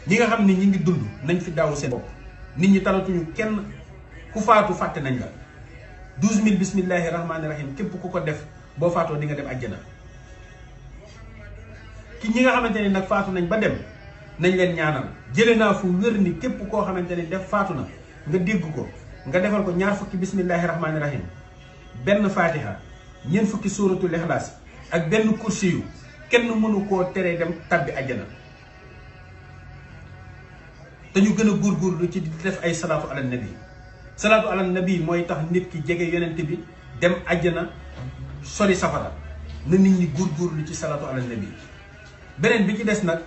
ñi nga xam ne ñi ngi dund nañ fi daaw seen bopp. nit ñi talatuñu kenn ku faatu fàtte nañ la 12000 bismillahi rahmaani rahim képp ku ko def boo faatoo di nga dem àjjana. ki ñi nga xamante ne nag faatu nañ ba dem nañ leen ñaanal. jëlee naa fu wér ni képp koo xamante ne def faatu na nga dégg ko nga defal ko ñaar fukki bismillahi rahmaani rahim benn fatiha ñeent fukki suuratul ixlaas ak benn kursi yu kenn mënu koo teree dem tabbi àjjana. te ñu gën a góorgóorlu ci di def ay salaatu ala nabi. salaatu ala nabi mooy tax nit ki jege yonent bi dem àjjana sori safara. na nit ñi góorgóorlu ci salaatu ala nabi. beneen bi ci des nag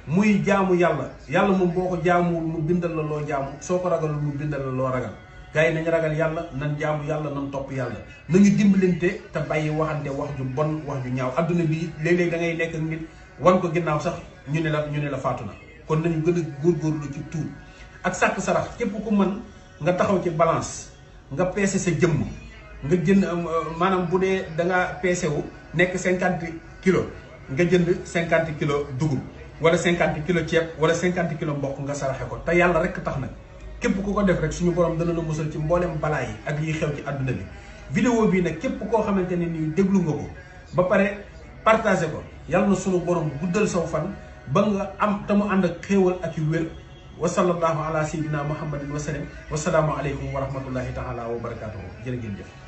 muy jaamu yàlla. yàlla moom boo ko jaamuwul mu bindal la loo jaamu soo ko ragalul mu bindal la loo ragal. gars yi nañ ragal yàlla nan jaamu yàlla nan topp yàlla nañu dimbalante te bàyyi waxante wax ju bon wax ju ñaaw. adduna bi léeg-léeg da ngay nekk nit wan ko ginnaaw sax ñu ne la faatu na. kon nañu gën a góorgóorlu ci tuub ak sàkk sarax. képp ku mën nga taxaw ci balance nga peese sa jëmm nga jënd maanaam bu dee da nga peese wu nekk 50 kilos nga jënd 50 kilos dugub wala 50 kilos ceeb wala 50 kilos mboq nga saraxe ko te yàlla rek tax nag. képp ku ko def rek suñu borom dana la musal ci mboolem balaa yi ak yi xew ci àdduna bi. vidéo bii nag képp koo xamante ne nii déglu nga ko ba pare partagé ko yàlla na suñu borom guddal saw fan ba nga am te mu ànd ak xéewal ak yu wér. wa sallallahu ala sayyidina muhammadin wa sallam wa salaamu aleykum wa rahmatullahi taala wa barakatuhu jërë ngeen jëf.